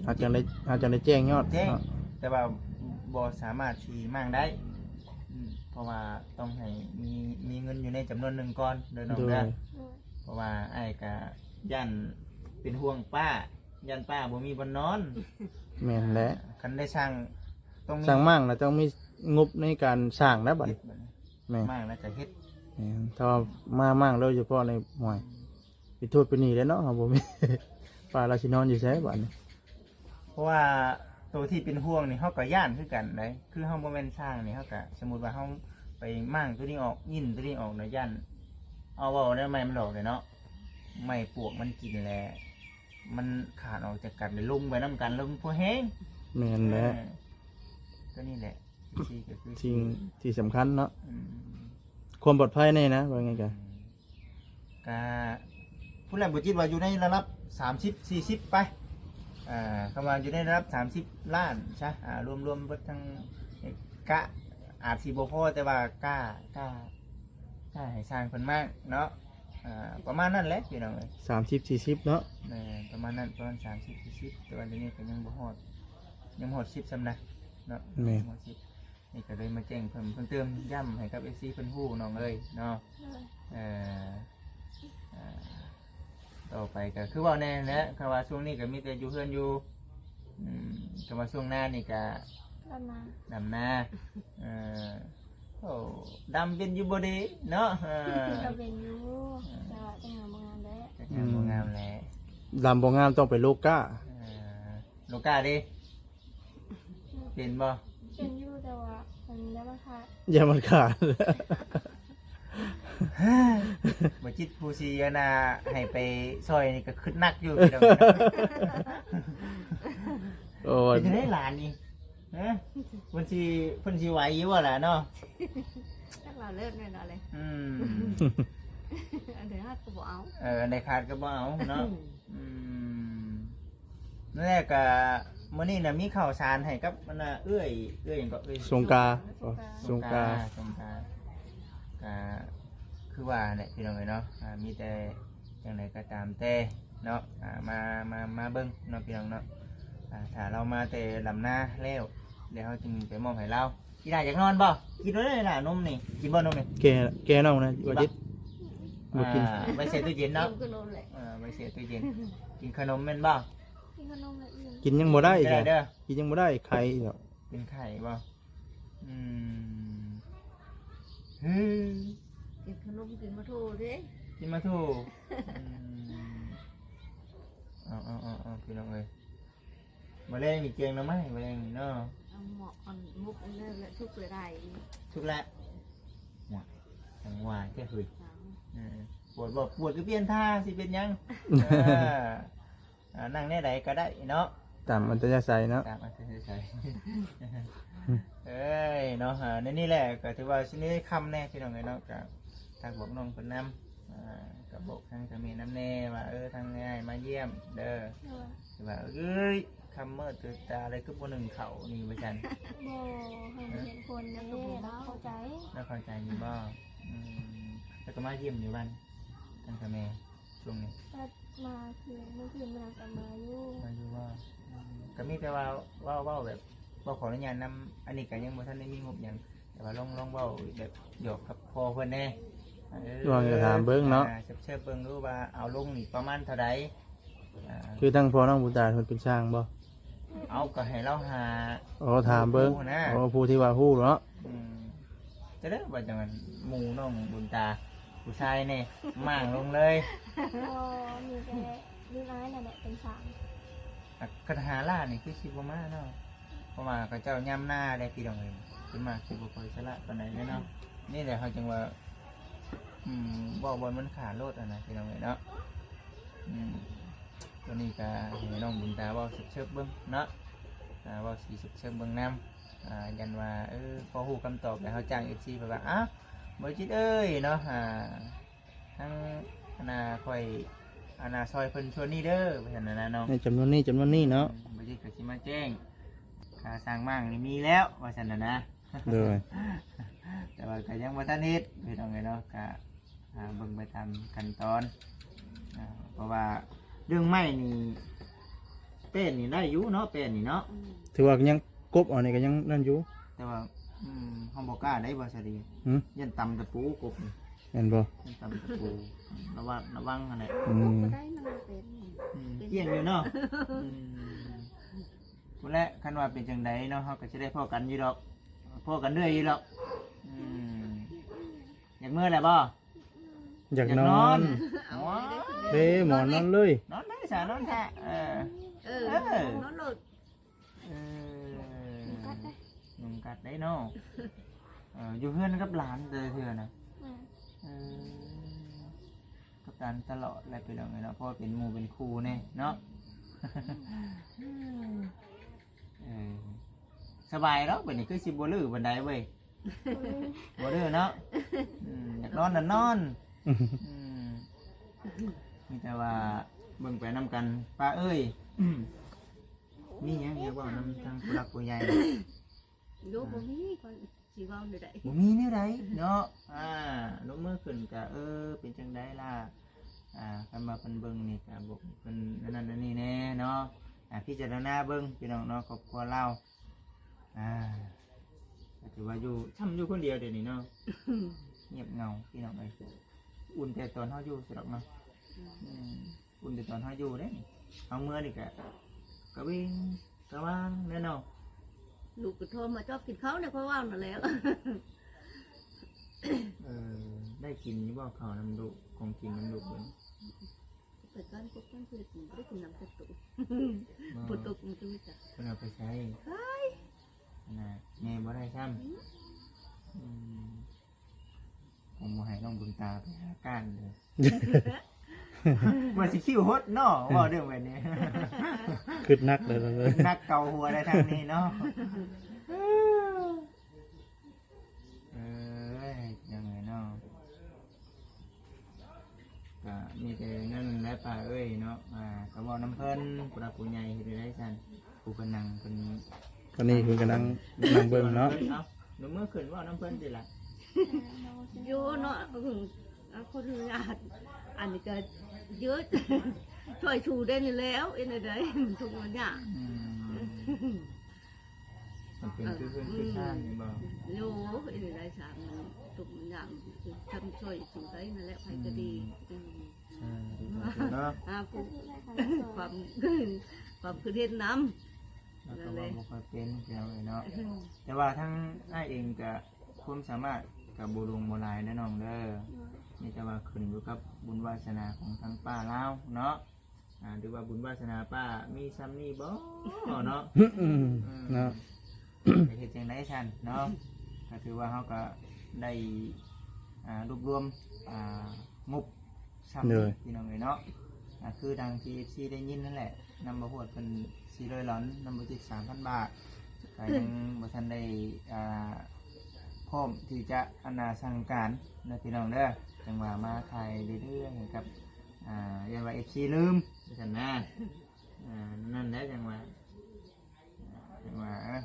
ເຮົາຈັ່ງໄດ້ ເຮົາຈັ່ງໄດ້ແຈ້ງຍອດ ແຈ້ງເນາະ ແຕ່ວ່າບໍ່ສາມາດຊິມ້າງໄດ້ ອືມ ເພາະວ່າຕ້ອງໃຫ້ມີ ມີເງິນຢູ່ໃນຈຳນວນໜຶ່ງກ່ອນເດີນ້ອງເດີ ໂດຍ ໂດຍ ເພາະວ່າອ້າຍກະຢ້ານເປັນຫ່ວງປ້າ ຢ້ານປ້າບໍ່ມີບ່ອນນອນ ແມ່ນແຫຼະ ຄັນໄດ້ສ້າງ ຕ້ອງມີ ສ້າງມ້າງລະຕ້ອງມີງົບໃນການສ້າງນະບັດນີ້ ແມ່ນ ມ້າງລະກະເຮັດ ແມ່ນ ຖ້າວ່າມາມ້າງໂດຍສະເພາະໃນ ໂອ້ຍ ເປັນໂທດເປັນໜີ້ແລ້ວເນາະ ເຮົາບໍ່ມີ ປ້າລາວຊິນອນຢູ່ໃສບັດນີ້ ເພາະວ່າ ໂຕທີ່ເປັນຫ່ວງນີ້ເຮົາກໍຢ້ານຄືກັນໃດ໋ ຄືເຮົາບໍ່ແມ່ນຊ່າງນີ້ ເຮົາກໍ ສົມມຸດວ່າເຮົາໄປມ້າງໂຕນີ້ອອກ ຍິ້ນໂຕນີ້ອອກນະ ຢ້ານ ເອົາ ເວົ້າແນວໃໝ່ມັນດອກເດເນາະ ໄມ້ປວກມັນກິນແລ້ວ ມັນຂາດອອກຈາກກັນ ແລ້ວລົງໄປນຳກັນ ແລ້ວມັນບໍ່ແຮງ. ແມ່ນແຫຼະ ເອີ ໂຕນີ້ແຫຼະ ທີ່ກໍຄືສິ່ງທີ່ສຳຄັນເນາະ ອືມ ຄວາມປອດໄພແດ່ນະ ວ່າໄງກະ ອືມ ກະ ຜູ້ແລກບໍ່ຈິດວ່າຢູ່ໃນລະດັບສາມສິບ ສີ່ສິບໄປ ອ່າ ຄຳວ່າຢູ່ໃນລະດັບສາມສິບລ້ານຊະ ອ່າ ລວມໆເບິດທັງ ກະອາດຊິບໍ່ພໍ ແຕ່ວ່າກ້າ ກ້າ ກ້າໃຫ້ຊ່າງເພິ່ນມາເນາະ ອ່າ ປະມານນັ້ນແຫຼະພີ່ນ້ອງເອີຍ ສາມສິບ ສີ່ສິບເນາະ ແມ່ນ ປະມານນັ້ນ ປະມານສາມສິບ ສີ່ສິບ ແຕ່ວ່າດຽວນີ້ກໍຍັງບໍ່ຮອດ ຍັງບໍ່ຮອດສິບຊ້ຳນະເນາະ ແມ່ນ ຍັງບໍ່ຮອດສິບ ນີ້ກໍເລີຍມາແຈ້ງເພີ່ມເພີ່ມເຕີມຢ້ຳໃຫ້ກັບເອັຟຊີເພິ່ນຮູ້ນ້ອງເອີຍເນາະ ໂດຍ ເອີ ອ່າ ຕໍ່ໄປກໍຄືເວົ້າແນ່ແຫຼະ ຄຳວ່າຊ່ວງນີ້ກໍມີແຕ່ຢູ່ເຮືອນຢູ່ ອືມ ຄຳວ່າຊ່ວງໜ້ານີ້ກໍ ດຳນາ ດຳນາ ເອີ ໂອ້ ດຳເປັນຢູ່ບໍ່ເດເນາະ ເອີ ກໍເປັນຢູ່ ເອີ ແຕ່ວ່າຈັກງາມບໍ່ງາມແຫຼະ ຈັກງາມບໍ່ງາມແຫຼະ ອືມ ດຳບໍ່ງາມຕ້ອງໄປໂລກາ ເອີ ໂລກາເດ ເປັນບໍ່? ເປັນຢູ່ ແຕ່ວ່າມັນ ຢ້ານມັນຂາດ ຢ້ານມັນຂາດ ບໍ່ຈິດຜູ້ຊິອັນນ່າໃຫ້ໄປຊ່ອຍນີ້ກໍຄຶດໜັກຢູ່ພີ່ນ້ອງ ໂອ້ຍ ເປັນຈັ່ງໃດຫຼານນີ້ ຮະ ເພິ່ນຊິ ເພິ່ນຊິໄຫວຢູ່ບໍ່ລະເນາະ? ຈັກລາວເລີດແມ່ນລະເລີຍ ອືມ ອັນໃດຂາດກໍບໍ່ເອົາ ເອີ ອັນໃດຂາດກໍບໍ່ເອົາເນາະ ອືມ ອືມ ນັ້ນແຫຼະ ກະມື້ນີ້ນະມີເຂົ້າສານໃຫ້ກັບອັນນ່າ ເອື້ອຍ ເອື້ອຍຫຍັງເກາະ ເອື້ອຍສົງກາ ສົງກາ ສົງກາ ສົງກາ ກະຄືວ່າແຫຼະພີ່ນ້ອງເອີຍເນາະ ອ່າ ມີແຕ່ຈັ່ງໃດກໍຕາມແຕ່ເນາະ ອ່າ ມາ ມາ ມາເບິ່ງເນາະພີ່ນ້ອງເນາະ ອ່າ ຖ້າລາວມາແຕ່ດຳນາແລ້ວ ດຽວເຮົາຈຶ່ງໄປມອບໃຫ້ລາວ. ອີ່ຫຼ້າຢາກນອນບໍ່? ກິນໂລດເດີອີ່ຫຼ້າ ນົມນີ້ ກິນບໍ່ນົມນີ້? ແກ່ ແກ່ນ້ອງນະ ບໍ່ກິນ ບໍ່ກິນ ອ່າ ໄວ້ແຊ່ຕູ້ເຢັນເນາະ ກິນຂະໜົມແຫຼະ ອ່າ ໄວ້ແຊ່ຕູ້ເຢັນ ກິນຂະໜົມແມ່ນບໍ່? ກິນຂະໜົມແລ້ວອີ່ມ ກິນຍັງບໍ່ໄດ້ ກິນໄດ້ເດີ ກິນຍັງບໍ່ໄດ້ ໄຂ້ດອກ ເປັນໄຂ້ບໍ່? ອືມ ຮຶ ກິນຂະໜົມ ກິນໝາກຖົ່ວເດ້ ກິນໝາກຖົ່ວ ອືມ ເອົາໆໆໆ ພີ່ນ້ອງເອີຍ ມື້ແລງນີ້ແກງໜໍ່ໄມ້ ມື້ແລງນີ້ເນາະ ເອົາໝໍ້ອັນໝົກອັນນັ້ນແຫຼະ ສຸກແລ້ວໄດ້ ສຸກແລ້ວ ຫວາຍ ຈັ່ງຫວາຍແທ້ເຮີ້ຍ ເອີ ປວດບໍ່? ປວດກໍປ່ຽນທ່າ ຊິເປັນຫຍັງ ເອີ ອ່າ ນັ່ງແນວໃດກໍໄດ້ເນາະ ຕາມອັດຕະຍາໄສເນາະ ຕາມອັດຕະຍາໄສ ເອີຍ ເນາະ ອ່າ ໃນນີ້ແຫຼະ ກໍຖືວ່າຊິໄດ້ຄ່ຳແດ່ພີ່ນ້ອງເອີຍເນາະ ກໍ ທັກບອກນ້ອງເພິ່ນນຳ ອ່າ ກໍບອກທາງເຈົ້າແມ່ນຳແດ່ວ່າ ເອີ ທາງອ້າຍມາຢ້ຽມເດີ ໂດຍ ຄືວ່າ ເອີຍ ຄ່ຳມືດຕື່ນຕາ ແລ້ວຄືບໍ່ໜຶ້ງເຂົ້ານີ້ ວ່າຊັ້ນ ບໍ່ ເຮົາບໍ່ເຫັນຄົນເດ້ ລາວເຂົ້າໃຈ ລາວເຂົ້າໃຈຢູ່ບໍ່? ອືມ ແລ້ວກໍມາຢ້ຽມຢູ່ບ້ານ ທາງເຈົ້າແມ່ ຊ່ວງນີ້ ກໍມາຄືມື້ຄືນມື້ນັ້ນກໍມາຢູ່ ມາຢູ່ບໍ່? ອືມ ກໍມີແຕ່ວ່າເວົ້າ ເວົ້າແບບ ເວົ້າຂໍອະນຸຍາດນຳ ອັນນີ້ກໍຍັງບໍ່ທັນໄດ້ມີງົບຫຍັງ ແຕ່ວ່າລອງ ລອງເວົ້າແບບຫຍອກກັບພໍ່ເພິ່ນແດ່ ເອີ ລອງຖາມເບິ່ງເນາະ ອ່າ ເຊີບໆເບິ່ງດູວ່າເອົາລົງນີ້ປະມານເທົ່າໃດ ອ່າ ຄືທາງພໍ່ນ້ອງບຸນຕາເພິ່ນເປັນຊ່າງບໍ່? ເອົາ ກໍໃຫ້ລາວຫາ ອໍ ຖາມເບິ່ງ ຜູ້ນະ ອໍ ຜູ້ທີ່ວ່າຮູ້ເນາະ ອືມ ຈະໄດ້ວ່າຈັ່ງນັ້ນ ໝູ່ນ້ອງບຸນຕາ ຜູ້ຊາຍແດ່ ມ້າງລົງເລີຍ ບໍ່ ມີແຕ່ ມີອ້າຍນັ້ນແຫຼະເປັນຊ່າງ ອ່ະ ຄັນຫາລ້ານນີ້ຄືຊິບໍ່ມາເນາະ ເພາະວ່າເຂົາເຈົ້າຍາມນາໄດ໋ພີ່ນ້ອງເອີຍ ສ່ວນມາກຊິບໍ່ຄ່ອຍສະຫຼະປານໃດເດ້ເນາະ ນີ້ແຫຼະເຮົາຈຶ່ງວ່າ ອືມ ເວົ້າບ່ອນມັນຂາດໂລດຫັ້ນນະພີ່ນ້ອງເອີຍເນາະ ອືມ ຕົວນີ້ກໍໃຫ້ນ້ອງບຸນຕາເວົ້າເຊີບໆເບິ່ງເນາະ ອ່າ ເວົ້າຊິເຊີບໆເບິ່ງນຳ ອ່າ ຢ້ານວ່າ ເອີ ພໍຮູ້ຄຳຕອບແລ້ວເຮົາຈ້າງເອັຟຊີເພິ່ນວ່າ ອ້າວ ບໍ່ຈິດເອີຍເນາະ ອ່າ ທາງອັນນ່າຂ້ອຍອັນນ່າຊ່ອຍເພິ່ນສ່ວນນີ້ເດີ ວ່າຊັ້ນນະນ້ອງ ໃນຈຳນວນນີ້ ຈຳນວນນີ້ເນາະ ອືມ ບໍ່ຈິດກໍຊິມາແຈ້ງ ຄ່າສ້າງມ້າງນີ້ມີແລ້ວ ວ່າຊັ້ນນະນະ ໂດຍ ແຕ່ວ່າກໍຍັງບໍ່ທັນເຮັດພີ່ນ້ອງເອີຍເນາະ ກໍ ອ່າ ເບິ່ງໄປຕາມຂັ້ນຕອນ ອ່າ ເພາະວ່າເລື່ອງໄມ້ນີ້ ແປ້ນນີ້ໄດ້ຢູ່ເນາະ ແປ້ນນີ້ເນາະ ອືມ ຖືວ່າຍັງກົບເອົານີ້ກໍຍັງນັ້ນຢູ່ ແຕ່ວ່າ ອືມ ເຮົາບໍ່ກ້າໄດ້ບໍ່ສາລີ ຫື ຢ້ານຕຳຕະປູກົບນີ້ ແມ່ນບໍ່? ຢ້ານຕຳຕະປູ ລະວັງ ລະວັງຫັ້ນແຫຼະ ອືມ ກໍໄດ້ ມັນເປັນ ອືມ ເປັນ ກ້ຽງຢູ່ເນາະ ອືມ ພຸ້ນແຫຼະ ຄັນວ່າເປັນຈັ່ງໃດເນາະ ເຮົາກໍຊິໄດ້ພໍ້ກັນຢູ່ດອກ ພໍ້ກັນເລື້ອຍຢູ່ດອກ ອືມ ຢາກເມືອແລ້ວບໍ່? ຢາກນອນ ຢາກນອນ ເດ້ ໝອນນອນເລີຍ ນອນເລີຍຊະ ນອນຊະ ເອີ ເອີ ເອີ ນອນໂລດ ເອີ ກັດໄດ້ເນາະ. ເອີ ຢູ່ເຮືອນກັບຫຼານແຕ່ລະເທື່ອນະ. ແມ່ນ. ເອີ ກັບຫຼານຕະຫຼອດແຫຼະພີ່ນ້ອງເອີຍເນາະ ເພາະວ່າເປັນໝູ່ເປັນຄູ່ແດ່ເນາະ. ເອີ ສະບາຍດອກ ບັດນີ້ຄືຊິບໍ່ດື້ປານໃດເວີຍ. ບໍ່ດື້ເນາະ. ອືມ ຢາກນອນນະນອນ. ອືມ ມີແຕ່ວ່າເບິ່ງໄປນຳກັນປ້າເອີຍ. ມີຫຍັງຢາກເວົ້ານຳທາງຜູ້ຫຼັກຜູ້ໃຫຍ່? ໂຍ ບໍ່ມີ ຂ້ອຍຊິເວົ້າແນວໃດ? ບໍ່ມີແນວໃດເນາະ. ອ່າ ລົງມືຂຶ້ນກະ ເອີ ເປັນຈັ່ງໃດລະ? ອ່າ ຄັນວ່າເພິ່ນເບິ່ງນີ້ກະບອກເພິ່ນອັນນັ້ນອັນນີ້ແດ່ເນາະ. ອ່າ ພິຈາລະນາເບິ່ງພີ່ນ້ອງເນາະ ຄອບຄົວລາວ. ອ່າ ກໍຖືວ່າຢູ່ ຊ່ຳຢູ່ຄົນດຽວດຽວນີ້ເນາະ. ງຽບເຫງົາພີ່ນ້ອງເອີຍ. ອຸ່ນແຕ່ຕອນເຮົາຢູ່ຊິດອກເນາະ. ອືມ ອືມ ອຸ່ນແຕ່ຕອນເຮົາຢູ່ເດ້. ເຮົາເມືອນີ້ກະກະເວັງກະວາງແດ່ເນາະ. ລູກກະໂທມາຈອບກິນເຂົ້າແດ່ ຂ້ອຍເວົ້ານັ້ນແຫຼະ. ເອີ ໄດ້ກິນຢູ່ບໍ່ເຂົ້ານຳລູກ ຂອງກິນນຳລູກເບິ່ງ? ໄປກ່ອນ ພວກເພິ່ນບໍ່ໄດ້ກິນນຳຈັກໂຕ. ບໍ່ ຝົນຕົກມັນຄືມີຈັກ ເພິ່ນເອົາໄປໃສ? ຂາຍ. ນະ ແມ່ບໍ່ໄດ້ຊ້ຳ. ອືມ ອືມ ຄົງບໍ່ໃຫ້ນ້ອງບຸນຕາໄປຫາກ້ານເດີ. ວ່າຊິຄິ້ວຫົດເນາະ ເວົ້າເລື່ອງແບບນີ້ ຄຶດໜັກເລີຍ ຄຶດໜັກເກົາຫົວໄດ້ທາງນີ້ເນາະ. ເອີຍ ຍັງໄງເນາະ ກະມີແຕ່ນັ້ນແຫຼະປ້າເອີຍເນາະ. ອ່າ ກະເວົ້ານຳເພິ່ນ ຜູ້ຫຼັກຜູ້ໃຫຍ່ເຮັດໄດ້ຊັ້ນ ຜູ້ເພິ່ນນັ່ງເພິ່ນ ຕອນນີ້ເພິ່ນກຳລັງນັ່ງເບິ່ງເນາະ. ເອົາ ໜູເມືອຂຶ້ນເວົ້ານຳເພິ່ນຕິລະ. ໂຍເນາະ ອືມ ອາ ຂໍອະນຸຍາດ ອັນນີ້ກະເຢີດ ຊ່ວຍຊູໄດ້ນີ້ແລ້ວ ເຮັດແນວໃດ ທຸກຍາກ. ອືມ ມັນເປັນຄືເຮືອນຄືຊານນີ້ບໍ່? ໂຍ ເຮັດແນວໃດຊານມັນທຸກມັນຍາກ ຊ່ຳຊ່ວຍສູໄດ້ນັ້ນແຫຼະ ໃຜກະດີ. ອືມ ອືມ ເນາະ ຫາຜູ້ ຄວາມ ຄວາມຄິດເຫັນນຳ ເຮົາກະເວົ້າບໍ່ຄ່ອຍເປັນ ພີ່ນ້ອງເອີຍເນາະ. ແຕ່ວ່າທາງອ້າຍເອງກະຄວາມສາມາດກະບໍ່ຫຼວງບໍ່ຫຼາຍເດີນ້ອງເດີ ມີແຕ່ວ່າຂຶ້ນຢູ່ກັບບຸນວາສະໜາຂອງທາງປ້າລາວເນາະ. ອ່າ ຫຼືວ່າບຸນວາສະໜາປ້າມີຊ່ຳນີ້ບໍ່ເນາະ? ອືມ ເນາະ ຈະເຮັດຈັ່ງໃດຊັ້ນເນາະ? ກະຖືວ່າເຮົາກະໄດ້ ອ່າ ລວບລວມ ອ່າ ງົບຊ່ຳນີ້ ພີ່ນ້ອງເອີຍເນາະ. ອ່າ ຄືດັ່ງທີ່ເອັຟຊີໄດ້ຍິນນັ້ນແຫຼະ ນຳບ່າວຮວດເພິ່ນສີ່ຮ້ອຍຫຼອນ ນຳບ່າວຈິດສາມພັນບາດ ກະຍັງບໍ່ທັນໄດ້ ອ່າ ພ້ອມທີ່ຈະ ອັນນ່າ ສັ່ງການເດີພີ່ນ້ອງເດີ ຈັ່ງວ່າມາຖ່າຍເລື້ອຍໆໃຫ້ກັບ ອ່າ ຢ້ານວ່າເອັຟຊີລືມວ່າຊັ້ນນະ. ອ່າ ນັ້ນແຫຼະຈັ່ງວ່າ ຈັ່ງວ່າ ເອີ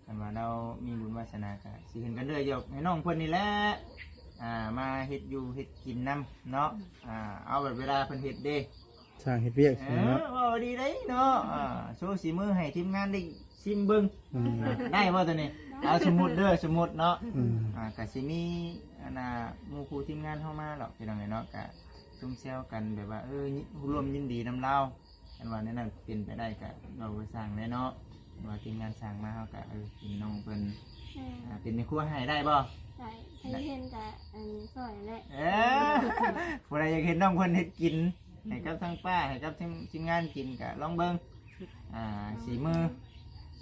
ຄັນວ່າລາວມີບຸນວາສະໜາກະຊິເຫັນກັນເລື້ອຍ ຢອກໃຫ້ນ້ອງເພິ່ນນີ້ແຫຼະ ອ່າ ມາເຮັດຢູ່ເຮັດກິນນຳເນາະ. ອ່າ ເອົາແບບເວລາເພິ່ນເຮັດເດ້ ຊ່າງເຮັດວຽກ ເອີ ເນາະ ເວົ້າດີເດ້ເນາະ. ອ່າ ໂຊສີມືໃຫ້ທີມງານໄດ້ຊິມເບິ່ງ ອືມ ໄດ້ບໍ່ໂຕນີ້? ເອົາ ສົມມຸດເດີ ສົມມຸດເນາະ. ອືມ ອ່າ ກະຊິມີ ອັນນ່າ ໝູ່ຄູ່ທີມງານເຮົາມາດອກ ພີ່ນ້ອງເອີຍເນາະ ກະຊຸມແຊວກັນແບບວ່າ ເອີ ຮ່ວມຍິນດີນຳລາວ. ຄັນວ່າແນວນັ້ນເປັນໄປໄດ້ກະເວົ້າໄປຊ່າງແຫຼະເນາະ ວ່າທີມງານຊ່າງມາເຮົາກະ ເອີ ເປັນນ້ອງເພິ່ນ ແມ່ນ ອ່າ ເປັນແມ່ຄົວໃຫ້ໄດ້ບໍ່? ໄດ້ ໃຜເຫັນກະ ອັນ ຊ່ອຍແຫຼະ. ເອີ ຜູ້ໃດຢາກເຫັນນ້ອງເພິ່ນເຮັດກິນໃຫ້ກັບທາງປ້າ ໃຫ້ກັບທີມ ທີມງານກິນກະລອງເບິ່ງ. ອ່າ ສີມື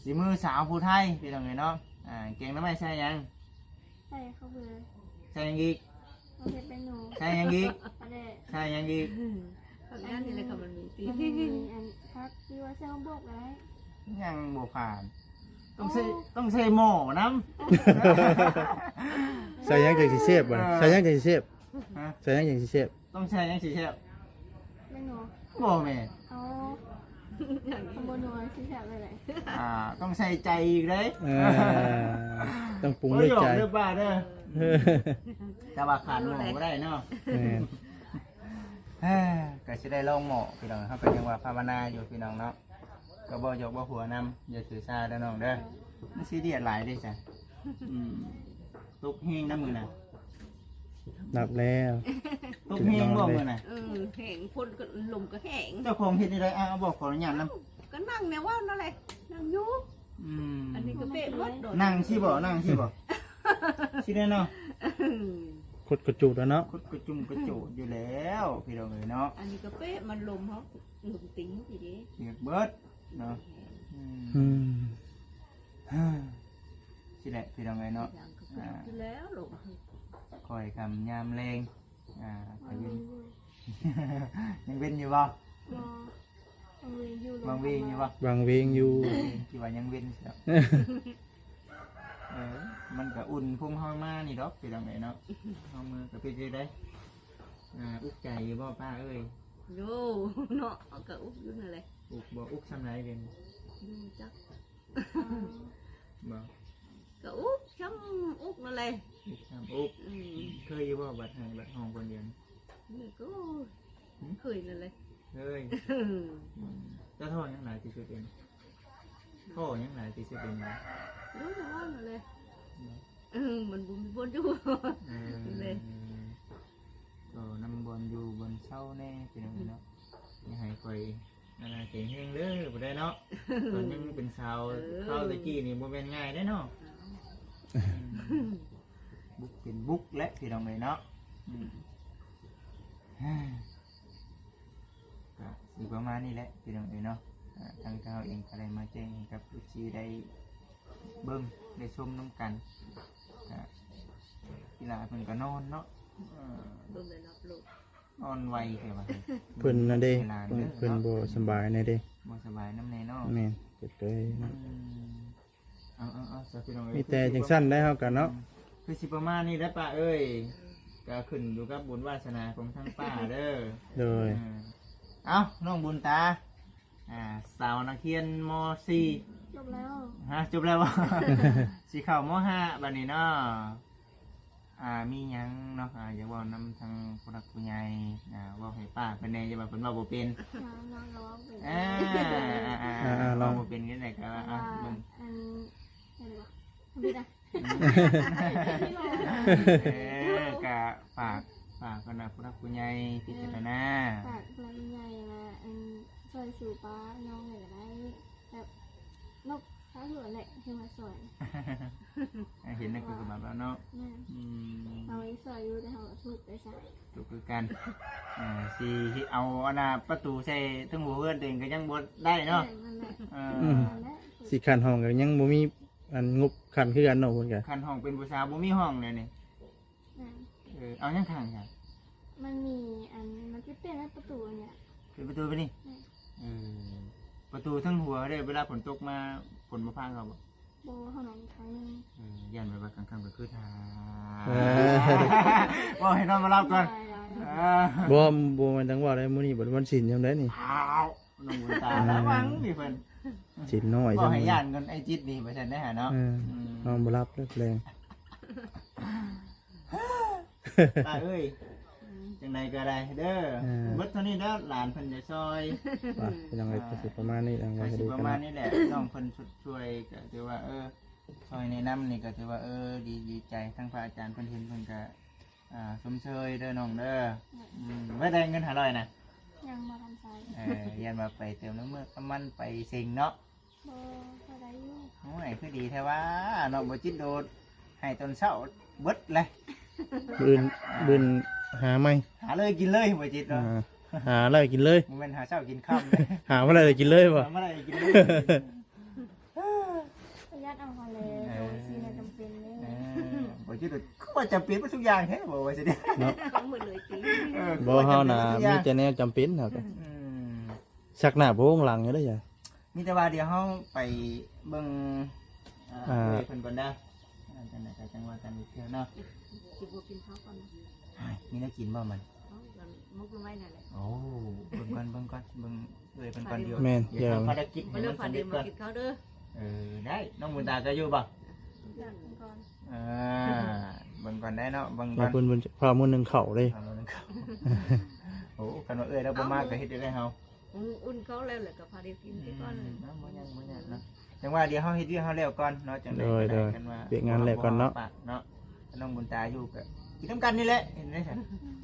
ສີມືສາວຜູ້ໄທ ພີ່ນ້ອງເອີຍເນາະ. ອ່າ ແກງໜໍ່ໄມ້ໃສ່ຫຍັງ? ໃສ່ເຂົ້າເບືອ. ໃສ່ຫຍັງອີກ? ເອົາເຫັດແປ້ງໜູ. ໃສ່ຫຍັງອີກ? ປາແດກ. ໃສ່ຫຍັງອີກ? ອືມ ຜັກຫຍັງນີ້ແຫຼະ ຄັນມັນມີຕິ ມັນມີອັນຜັກທີ່ວ່າໃສ່ໝາກບົກໄດ້. ຍັງບໍ່ຜ່ານ ຕ້ອງໃສ່ ໂອ້ ຕ້ອງໃສ່ໝໍ້ນຳ. ໃສ່ຫຍັງຈັ່ງຊິແຊບບັດນີ້? ເອີ ໃສ່ຫຍັງຈັ່ງຊິແຊບ? ຮະ? ໃສ່ຫຍັງຈັ່ງຊິແຊບ? ຕ້ອງໃສ່ຫຍັງຊິແຊບ? ແມ່ນບໍ່? ບໍ່ແມ່ນ. ເອົາ ຄັນບໍ່ນົວຊິແຊບແນວໃດ? ອ່າ ຕ້ອງໃສ່ໃຈອີກເດ້. ເອີ ຕ້ອງປຸງດ້ວຍໃຈ ໂອ້ຍ ເດີປ້າເດີ. ແຕ່ວ່າຂາດໝໍ້ບໍ່ໄດ້ເນາະ. ແມ່ນ ເອີ ກະຊິໄດ້ລອງໝໍ້ ພີ່ນ້ອງ. ເຮົາກະຍັງວ່າພາວະນາຢູ່ ພີ່ນ້ອງເນາະ. ກະບໍ່ຢອກບໍ່ຫົວນຳ ຢ່າຖືສາເດີນ້ອງເດີ. ມັນຊີຣຽສຫຼາຍເດ້ຊະ. ອືມ ຕົກແຮງນະມື້ນະ. ຫຼັບແລ້ວ ຕົກແຮງບໍ່ມື້ນະ? ເອີ ແຮງ ຝົນກະ ລົມກະແຮງ. ເຈົ້າຂອງເຮັດແນວໃດ? ອ້າວ ບໍ່ ຂໍອະນຸຍາດນຳ. ກະນັ່ງແນວເວົ້ານັ້ນແຫຼະ ນັ່ງຢູ່. ອືມ ອັນນີ້ກະເປະໝົດ. ນັ່ງຊີ້ບໍ່? ນັ່ງຊີ້ບໍ່? ຊີ້ແນ່ເນາະ. ຄົດກະຈູດແລ້ວເນາະ ຄົດກະຈຸ່ມກະໂຈດຢູ່ແລ້ວ ພີ່ນ້ອງເອີຍເນາະ. ອັນນີ້ກະເປະ ມັນລົມເຮົາ ລົມຕີນພີ້ເດ້ ເປີດເນາະ. ອືມ ອືມ ຮະ ນີ້ແຫຼະພີ່ນ້ອງເອີຍເນາະ ຢ່າງກໍຄືຢູ່ແລ້ວລູກ ຄ່ອຍຄ່ຳຍາມແລງ ອ່າ ກະເວັນ ຍັງເວັນຢູ່ບໍ່? ບໍ່ ວັງເວງຢູ່ ວັງເວງຢູ່ບໍ່? ວັງເວງຢູ່ ຄິດວ່າຍັງເວັນ ເອີ ມັນກະອຸ່ນພຸງເຮົາມານີ້ດອກພີ່ນ້ອງເອີຍເນາະ ເຮົາເມືອກະເປັນຈັ່ງໃດ? ອ່າ ອຸກໃຈຢູ່ບໍ່ປ້າເອີຍ? ໂຍ ເນາະ ເຮົາກະອຸກຢູ່ຫັ້ນແຫຼະ ອຸກບໍ່? ອຸກຊ່ຳໃດດຽວນີ້? ບໍ່ຈັກ ບໍ່ ກະອຸກຊ່ຳອຸກນັ້ນແຫຼະ ອຸກຊ່ຳອຸກ ອືມ ເຄີຍຢູ່ບໍ່ ບັດໄຫ້ບັດຮ້ອງຄົນດຽວນີ້? ນີ້ກໍ ຫື? ເຄີຍນັ້ນແຫຼະ ເຄີຍ ອືມ ເຈົ້າທໍ້ຫຍັງຫຼາຍທີ່ສຸດເດ? ທໍ້ຫຍັງຫຼາຍທີ່ສຸດເດ? ໂອ້ຍ ເວົ້ານັ້ນແຫຼະ ເອີ ມັນບໍ່ມີບ່ອນຢູ່ ເອີ ແຫຼະ ກໍນຳບ່ອນຢູ່ບ່ອນເຊົາແດ່ພີ່ນ້ອງເນາະ ຢ່າໃຫ້ຂ້ອຍ ອັນນັ້ນເກັ່ງເຮງເດີ ບໍ່ໄດ້ເນາະ ຕອນຍັງເປັນສາວ ເອີ ຄາວແຕ່ກີ້ນີ້ບໍ່ແມ່ນງ່າຍເດ້ເນາະ ເອີ ອືມ ບຸກເປັນບຸກແຫຼະພີ່ນ້ອງເອີຍເນາະ ອືມ ກະຊິປະມານນີ້ແຫຼະພີ່ນ້ອງເອີຍເນາະ ອ່າ ທາງເຮົາເອງກະໄດ້ມາແຈ້ງໃຫ້ກັບເອັຟຊີໄດ້ເບິ່ງໄດ້ຊົມນຳກັນ ກະ ອີຫຼາເພິ່ນກະນອນເນາະ ເອີ ເບິ່ງໄດ້ຮັບໂລດ ນອນໄວແທ້ວ່າ ເພິ່ນນະເດ້ ເພິ່ນບໍ່ສະບາຍແນ່ເດ້ ບໍ່ສະບາຍນຳແນ່ເນາະ ແມ່ນ ເຈັບເລີຍ ອືມ ເອົາໆໆ ຊະພີ່ນ້ອງເອີຍ ມີແຕ່ຈັ່ງຊັ້ນໄດ໋ເຮົາກະເນາະ ອືມ ຄືຊິປະມານນີ້ແຫຼະປ້າເອີຍ ກະຂຶ້ນຢູ່ກັບບຸນວາສະໜາຂອງທາງປ້າເດີ ໂດຍ ເອີ ເອົ້າ ນ້ອງບຸນຕາ ອ່າ ສາວນັກຮຽນ ມໍສີ່ ຈົບແລ້ວ ຮະ ຈົບແລ້ວບໍ່? ຊິເຂົ້າ ມໍຫ້າ ບັດນີ້ເນາະ ອ່າ ມີຫຍັງເນາະ ອ່າ ຢາກເວົ້ານຳທາງຜູ້ຫຼັກຜູ້ໃຫຍ່ ອ່າ ເວົ້າໃຫ້ປ້າເພິ່ນແດ່ ຢ່າວ່າເພິ່ນເວົ້າບໍ່ເປັນ ນ້ອງກໍເວົ້າເປັນ ອ່າ ອ່າ ອ່າ ອ່າ ເວົ້າບໍ່ເປັນຈັ່ງໃດກໍ ອ່າ ເບິ່ງ ອັນ ຫຍັງວະ ທຳອິດນະ ເອີ ກະຝາກ ຝາກກັນນະ ຜູ້ຫຼັກຜູ້ໃຫຍ່ພິຈາລະນາ ເອີ ຝາກຜູ້ຫຼັກຜູ້ໃຫຍ່ວ່າ ອັນ ຊ່ອຍຊູປ້ານ້ອງແດ່ກໍໄດ້ ແບບ ນົກ ສາທຸແຫຼະ ທີ່ມາຊ່ອຍ ເຫັນນັ້ນຄືກັບແບບວ່າເນາະ ແມ່ນ ອືມ ເຮົາໄດ້ຊ່ອຍຢູ່ ແຕ່ເຮົາກໍທຸກໄດ້ຊະ ທຸກຄືກັນ ອ່າ ຊິເອົາອັນນ່າປະຕູໃສ່ເທິງຫົວເຮືອນຕົວເອງກໍຍັງບໍ່ໄດ້ເນາະ ແມ່ນ ນັ້ນແຫຼະ ເອີ ອືມ ນັ້ນແຫຼະ ຊິຂັ້ນຫ້ອງກໍຍັງບໍ່ມີອັນງົບຂັ້ນຄືກັນເນາະ ເພິ່ນກໍ ຂັ້ນຫ້ອງເປັນຜູ້ສາວບໍ່ມີຫ້ອງແນວນີ້ ແມ່ນ ເອີ ເອົາຫຍັງຂັງຊະ? ມັນມີອັນ ມັນຊິເປັນປະຕູອັນນີ້ ເປັນປະຕູປະນີ້ ແມ່ນ ເອີ ປະຕູເທິງຫົວເດ້ ເວລາຝົນຕົກມາ ຝົນບໍ່ພາເຂົ້າບໍ່? ບໍ່ ເຮົານອນອີກຂ້າງໜຶ່ງ ເອີ ຢ້ານແບບວ່າກາງຄ່ຳກາງຄືນຖ້າ ເອີ ເວົ້າໃຫ້ນອນບໍ່ຫຼັບກ່ອນ ເອີ ບໍ່ ບໍ່ແມ່ນຈັ່ງເວົ້າໄດ໋ ມື້ນີ້ບັດວັນສິນຍາມໃດນີ້ ອ້າວ ນ້ອງບຸນຕາ ເອີ ລະວັງນີ້ເພິ່ນ ສິນນ້ອຍ ເວົ້າໃຫ້ຢ້ານກ່ອນ ໄອ້ຈິດນີ້ວ່າຊັ້ນໄດ໋ຫາເນາະ ເອີ ອືມ ນອນບໍ່ຫຼັບແລ້ວແລງ ປ້າເອີຍ ອືມ ຈັ່ງໃດກໍໄດ້ເດີ ເອີ ເບິດເທົ່ານີ້ເດີ ຫຼານເພິ່ນຈະຊ່ອຍ ໄປ ພີ່ນ້ອງເອີຍ ກໍຊິປະມານນີ້ແຫຼະ ກໍຊິປະມານນີ້ແຫຼະ ນ້ອງເພິ່ນຊ່ວຍ ກໍຖືວ່າ ເອີ ຊ່ອຍແນະນຳນີ້ກໍຖືວ່າ ເອີ ດີ ດີໃຈ ທາງພະອາຈານເພິ່ນເຫັນເພິ່ນກໍ ອ່າ ຊົມເຊີຍເດີນ້ອງເດີ ອືມ ເບິດໄດ້ເງິນຫ້າຮ້ອຍນະ ຍັງບໍ່ທັນໃຊ້ ເອີ ຢ້ານວ່າໄປເຕີມນ້ຳມັນ ໄປເສັງເນາະ ບໍ່ ພໍໄດ້ຢູ່ ໂອ້ຍ ຄືດີແທ້ວ່າເນາະ ບໍ່ຈິດໂດດ ໃຫ້ຕອນເຊົ້າເບິດແຫຼະ ບືນ ບືນຫາໃໝ່ ຫາເລີຍກິນເລີຍບໍ່ຈິດເນາະ ອ່າ ຫາໄດ້ກິນເລີຍ ບໍ່ແມ່ນຫາເຊົ້າກິນຄ່ຳ ຫາບໍ່ໄດ້ກິນເລີຍບໍ່ ຫາບໍ່ໄດ້ກິນເລີຍ ປະຢັດເອົາຫັ້ນແຫຼະ ເອີ ໂດຍ ຊິແມ່ນຈຳເປັນເດ້ ເອີ ບໍ່ຈິດໂດດ ຄືວ່າຈຳເປັນໝົດທຸກຢ່າງແທ້ບໍ່ວ່າຊິເດ້ ເນາະ ຂອງໝົດເລີຍຕິ ເອີ ບໍ່ ເຮົານະ ມີແຕ່ແນວຈຳເປັນເຮົາກໍ ອືມ ຊັກໜ້າໂພງຫຼັງຢູ່ເດ້ ມີແຕ່ວ່າດຽວເຮົາໄປເບິ່ງ ອ່າ ເອີ ເອື້ອຍເພິ່ນກ່ອນເດີ ຈັ່ງໃດກໍຈັ່ງວ່າກັນອີກເທື່ອເນາະ ຊິບໍ່ກິນເຂົ້າກ່ອນ ມີແນວກິນບໍ່ມັນ ເອົ້າ ໝົກໜໍ່ໄມ້ນັ້ນແຫຼະ ໂອ້ ເບິ່ງກ່ອນ ເບິ່ງກ່ອນ ເບິ່ງເອື້ອຍເພິ່ນກ່ອນ ດຽວ ແມ່ນ ດຽວເຮົາພາດກິດໃຫ້ມັນສຳເລັດກ່ອນ ກິນເຂົ້າເດີ ເອີ ໄດ້ ນ້ອງບຸນຕາກໍຢູ່ບໍ່ ເອີ ເບິ່ງກ່ອນໄດ້ເນາະ ເບິ່ງກ່ອນ ເພິ່ນ ເພິ່ນພາມື້ໜຶ່ງເຂົ້າເດ້ ພາມື້ໜຶ່ງເຂົ້າ ໂອ້ ຄັນວ່າເອື້ອຍລາວບໍ່ມາກໍເຮັດໄດ້ເຮົາ ອຸ່ນ ອຸ່ນເຂົ້າແລ້ວ ແລ້ວກໍພາໄດ້ກິນໄປກ່ອນ ອືມ ບໍ່ຫຍັງ ບໍ່ຫຍັງເນາະ ຈັ່ງວ່າດຽວເຮົາເຮັດວຽກເຮົາແລ້ວກ່ອນເນາະ ຈັ່ງໃດກໍໄດ້ ໂດຍ ໂດຍ ຄັນວ່າວຽກງານແລ້ວກ່ອນເນາະ ເນາະ ນ້ອງບຸນຕາຢູ່ກໍກິນນຳກັນນີ້ແຫຼະ ເຫັນໄດ້ຊະ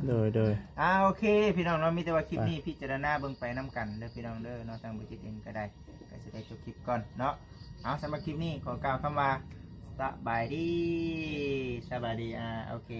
ໂດຍ ໂດຍ ອ່າ ໂອເຄ ພີ່ນ້ອງເນາະ ມີແຕ່ວ່າຄລິບນີ້ ອ່າ ພິຈາລະນາເບິ່ງໄປນຳກັນເດີ ພີ່ນ້ອງເດີເນາະ ທາງບໍ່ຈິດເອງກໍໄດ້ ກໍຊິໄດ້ຈົບຄລິບກ່ອນເນາະ ເອົາ ສຳລັບຄລິບນີ້ຂໍກ່າວຄຳວ່າ ສະບາຍດີ ສະບາຍດີ ອ່າ ໂອເຄ